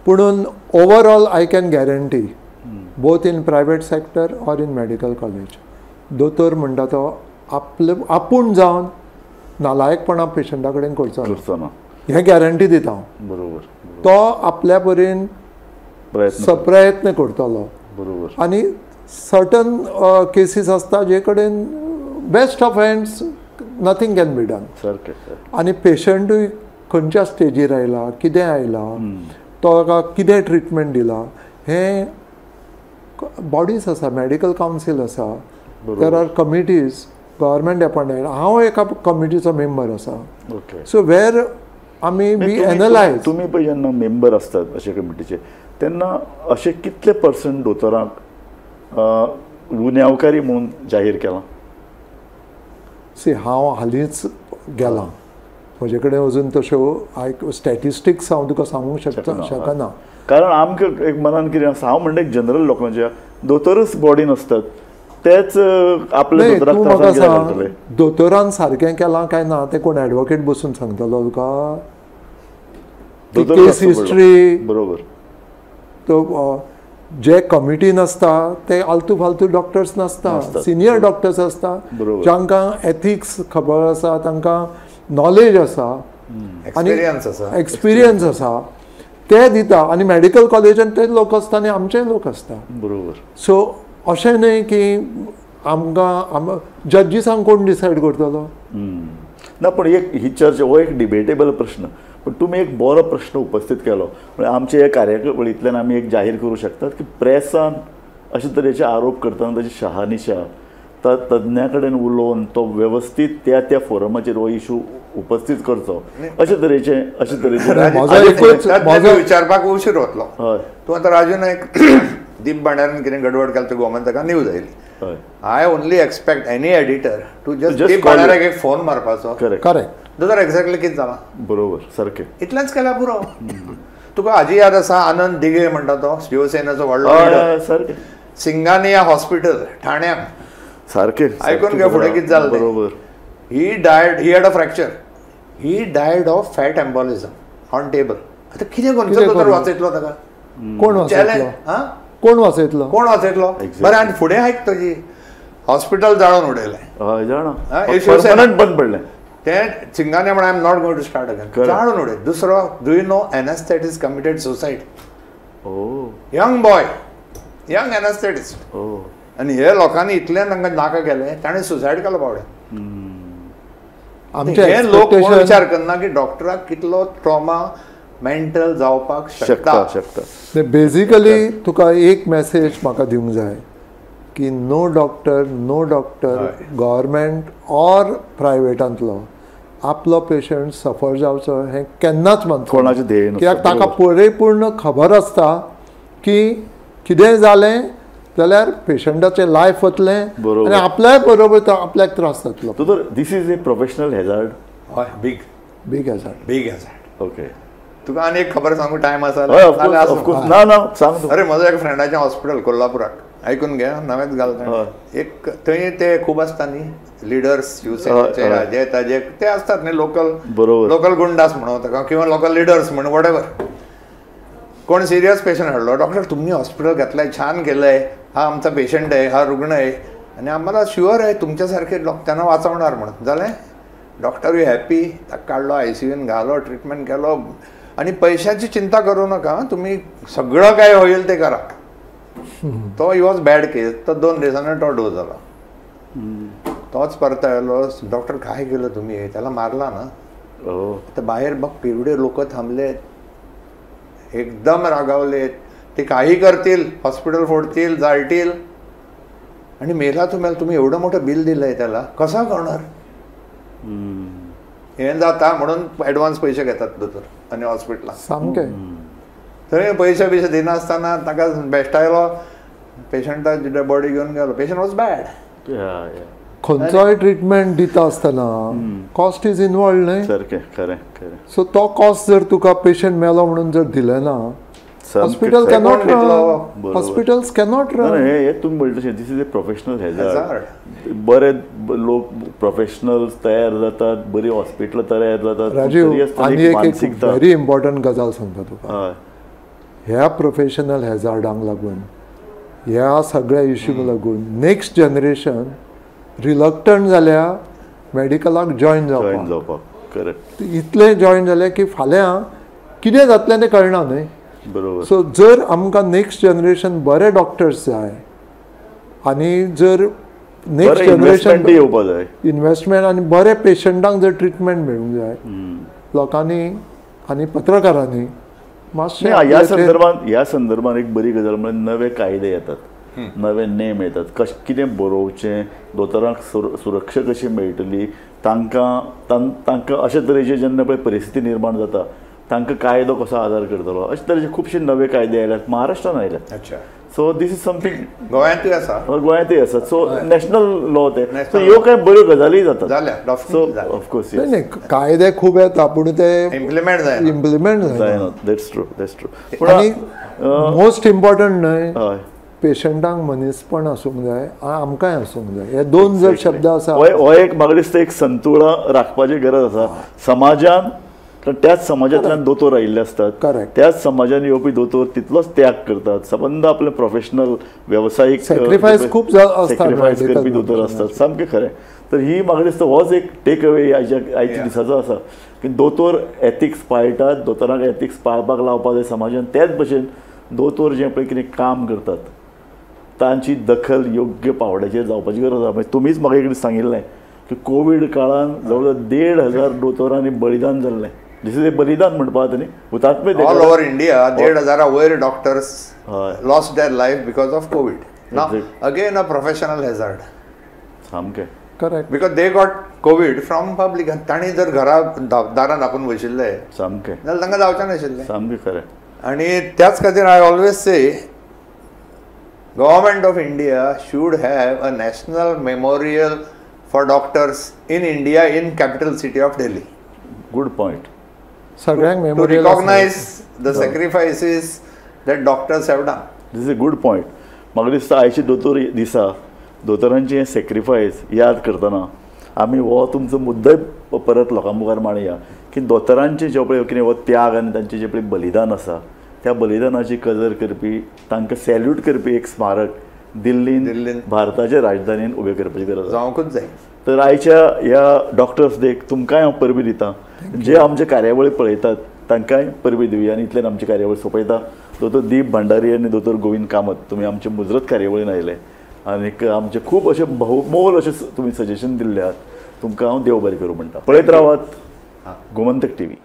पुणून overall I can guarantee both in private sector or in medical college दोतोर म्हणटा तो आपले आपूण जावन नालायकपणा पेशंटा कडेन करचो ना, हें गॅरंटी दिता हांव. बरोबर. तो आपल्या परीन प्रयत्न करतलो. बरोबर. आनी सर्टन केसीस आसता जे कडेन best of hands nothing can be done. सारकें. आनी पेशंटूय खंयच्या स्टेजीर आयला, कितें आयला, तो कितें ट्रिटमेंट दिला, हें बॉडीज आसा, मेडिकल कावन्सील आसा, there are committees government appointed. हांव एका कमिटीचो मेंबर आसा. सो वेर आमी we analyse. तुमी पळय जेन्ना मेंबर आसतात अशे कमिटीचे तेन्ना अशे कितले पर्संट दोतोरांक गुन्यांवकारी म्हणून जाहीर केलां? सी, हांव हालींच गेलां, म्हजे कडेन अजून तश्यो स्टॅटिस्टिक्स हांव तुका सांगूंक शकना. कारण आमकां एक मनान कितें आसा, हांव म्हणटा एक जनरल लोकांच्या दोतोरच बॉडीन आसतात, तेच आपले दोतोराक त्रासान कित्याक घालतले? दोतोरान सारकें केलां काय ना तें कोण एडवोकेट बसून सांगतलो तुका? केस हिस्ट्री बरोबर, तो जे कमिटीन आसता ते आलतू फालतू डॉक्टर्स नासता, सिनियर डॉक्टर्स आसता जांकां एथिक्स खबर आसा, तांकां नॉलेज आसा, एक्सपिरियन्स आसा, ते दिता. आनी मेडिकल कॉलेजान ते लोक आसता आनी आमचे लोक आसता. बरोबर. सो अशें न्हय की आमकां जजीसांक कोण डिसायड करतलो ना. पण एक ही चर्चा हो एक डिबेटेबल प्रश्न, पण तुमी एक बरो प्रश्न उपस्थित केलो. म्हणजे आमचे हे कार्यावळींतल्यान आमी एक जाहीर करूं शकतात की प्रेसान अशे तरेचे आरोप करतना ताची शहानिशा, तज्ञा कडेन उलोवन तो वेवस्थीत त्या त्या फोरमाचेर हो इशू उपस्थित करचो, अशे तरेचे अशे तरेचे विचारपाक उशीर वतलो. हय, तूं आतां राजू नायक दीप भांडारीन कितें गडबड केली तो गोमंतकान न्यूज आयली. I only expect any editor to just Deep भांडाऱ्याक एक फोन मारपाचो. Correct correct. दोतोर एक्झॅक्टली कितें जालां? बरोबर, सारकें इतलेंच केल्यार पुरो. तुका हाजी याद आसा आनंद दिघे म्हणटा तो शिवसेनेचो व्हडलो, सारकें, सिंगानिया हॉस्पिटल ठाण्याक, सारकें आयकून घे फुडें कितें जालें. बरोबर. He died, he had a fracture, he died of fat embolism on table. आतां कितें खंयचो दोतोर वाचयतलो ताका? कोण वाचयतलो? कोण वाचयतलो? कोण वाचयतलो? बरें, आनी फुडें आयक तुजी हॉस्पिटल जाळून उडयलें. हय जाणा, परमनंट बंद पडलें तें. सिंगानिया म्हण I am not going to start again, जाळून उडय. दुसरो, do you know anaesthetist committed suicide? Young boy, young anaesthetist. आनी हे लोकांनी इतलें तांकां नाका केलें, ताणें सुसायड केलो बावडे. हे लोक कोण विचार करना की डॉक्टराक कितलो ट्रॉमा मेंटल जावपाक शकता. शकता. बेजिकली तुका एक मॅसेज म्हाका दिवंक जाय की no doctor, no doctor, government or प्रायवेटांतलो आपलो पेशंट सफर जावचो हें केन्नाच मानचो कोणाचें ध्येय नासता. कित्याक ताका परिपूर्ण खबर आसता की कितेंय जालें जाल्यार पेशंटाचें लायफ वतलें आनी आपल्याय बरोबर तो आपल्याक त्रास जातलो. दोतोर, this is a professional hazard. हय, big big hazard, big hazard. Okay, तुका आनी एक खबर सांगू, टायम आसा? ना ना, सांग. अरे म्हजो एक फ्रेंडाचें हॉस्पिटल कोल्हापुराक, आयकून घे, नवेंच घाल. एक थंय ते खूब आसता न्ही लिडर्स शिवसेनेचे, हाजे ताजे ते आसतात न्ही लोकल, लोकल गुंडास म्हणून ताका किंवा लोकल लिडर्स म्हण वॉटेवर. कोण सिरियस पेशंट हाडलो, डॉक्टर तुम्ही हॉस्पिटल घेतलंय, छान केलंय, हा आमचा पेशंट आहे, हा रुग्ण आहे आणि आम्हाला शुअर आहे तुमच्यासारखे त्यांना वाचवणार म्हणून. जालें, डॉक्टर you happy, ताका काडलो आयसीयून घालो, ट्रिटमेंट केलो आणि पैशाची चिंता करू नका, तुम्ही सगळं काय होईल ते करा. तो he was bad केस. तो 2 दिसांनी तो डोस झाला. तोच परत आयलो, डॉक्टर काय केलं तुम्ही, त्याला मारला ना. आता बाहेर बघ एवढे लोक थांबलेत, एकदम रागावलेत, ते काही करतील, हॉस्पिटल फोडतील, जाळतील, आणि मेला तुम्हाला, तुम्ही एवढं मोठं बिल दिलंय त्याला, कसा करणार? हे जाता म्हणून ॲडव्हान्स पैसे घेतात दोतोर आणि हॉस्पिटला. सामकें थंय पयशे बिशे दिनासतना ताका बेश्टायलो, पेशंटा बॉडी घेवन गेलो. Patient was bad. खंयचोय ट्रिटमेंट दिता आसतना कॉस्ट is involved न्हय. सारकें, खरें खरें. सो तो कॉस्ट जर तुका पेशंट मेलो म्हणून जर दिलें ना, hospital cannot run, hospitals cannot run. हे तुमी म्हणटा तशें, this is a professional hazard. बरे लोक प्रोफेशनल्स तयार जातात, बरी हॉस्पिटलां तयार जातात. राजीव, आनी एक व्हेरी इम्पॉर्टंट गजाल सांगता तुका, ह्या प्रोफेशनल हॅझार्डांक लागून, ह्या सगळ्या इश्यूंक लागून नेक्स्ट जनरेशन रिलक्टंट जाल्या मेडिकलाक जॉयन जावपाक. करेक्ट. इतलें जॉयन जालें की फाल्यां कितें जातलें तें कळना न्हय. बरोबर. सो जर आमकां नेक्स्ट जनरेशन बरे डॉक्टर्स जाय आनी जर नेक्स्ट जनरेशन येवपा जाय, इन्वेस्टमेंट आनी बरे पेशंटांक जर ट्रिटमेंट मेळूंक जाय, लोकांनी आनी पत्रकारांनी मातशें ह्या संदर्भात एक बरी गजाल म्हळ्यार नवे कायदे येतात, नवे नेम येतात, कशें कितें बरोवचें, दोतोरांक सुरक्षा कशी मेळटली, तांकां तांकां अशे तरेचे जेन्ना पळय परिस्थिती निर्माण जाता तांकां कायदो कसो आदार करतलो, अशे तरेचे खुबशे नवे कायदे आयल्यात, महाराष्ट्रान आयल्यात. अच्छा. सो this is something गोंयांतूय आसा, गोंयांतूय आसा. सो नॅशनल लॉ ते, सो ह्यो कांय बऱ्यो गजाली जातात. सो ऑफकोर्स नाही, कायदे खूब येता पूण ते इम्प्लिमेंट जायना, इम्प्लिमेंट जायना. That's true, that's true. आनी मोस्ट इम्पॉर्टंट न्हय, पेशंटांक मनीसपण आसूंक जाय, आमकांय आसूंक जाय. हे दोन जर शब्द आसा, हो एक म्हाका दिसता एक संतुळा राखपाची गरज आसा समाजान. कारण त्याच समाजांतल्यान दोतोर आयिल्ले आसतात, त्याच समाजान येवपी दोतोर तितलोच त्याग करतात, सबंद आपले प्रोफेशनल वेवसायीक सॅक्रिफायस खूब सॅक्रिफायस करपी दोतोर आसतात. सामकें खरें. तर ही म्हाका दिसता होच एक टेक अवे आयच्या दिसाचो आसा की दोतोर एथिक्स पाळटात, दोतोरांक एथिक्स पाळपाक लावपाक जाय समाजान. त्याच भशेन दोतोर जें पळय कितें काम करतात तांची दखल योग्य पावड्याचेर जावपाची गरज आसा. मागीर तुमीच म्हाका एक सांगिल्लें की कोवीड काळान जवळ जवळ 1,500 दोतोरांनी बलिदान जाल्लें. दिस is a बलिदान म्हणपाक न्ही, हुतात्मे. ऑल ओवर इंडिया 1,500 वयर doctors lost their life because of COVID. Now again a professional hazard. सामकें correct. Because they got COVID from public. तांणी जर घरा दारान आपूण बशिल्ले सामकें जाल्यार तांकां जावचें नाशिल्लें. सामकें खरें. आनी त्याच खातीर I always say Government of India should have a national memorial for doctors in India in capital city of Delhi. Good point. सगळ्यांक To memorial recognize the sacrifices that doctors have done. This is a good point. म्हाका दिसता आयचे दोतोर दिसा दोतोरांचे हें sacrifice याद करतना आमी हो तुमचो मुद्दोय परत लोकां मुखार मांडया की दोतोरांचे जे पळय कितें हो त्याग आनी तांचें जें पळय बलिदान आसा त्या बलिदानाची कदर करपी, तांकां सॅल्यूट करपी एक स्मारक दिल्लीन भारताच्या राजधानीन उबें करपाची गरज जावंकूच जाय. तर आयच्या ह्या डॉक्टर्स डेक तुमकांय हांव परबी दितां, जे आमचे कार्यावळी पळयतात तांकांय परबी दिवया आनी इतल्यान आमची कार्यावळ सोंपयता. दोतोर दीप भांडारी आनी दोतोर गोविंद कामत, तुमी आमचे मुजरत कार्यावळीन आयले आनीक आमचे खूब अशे बहुमोल अशें तुमी सजेशन दिल्ले आहात. तुमकां हांव देव बरें करूं म्हणटा. पळयत रावात गोमंतक टीव्ही.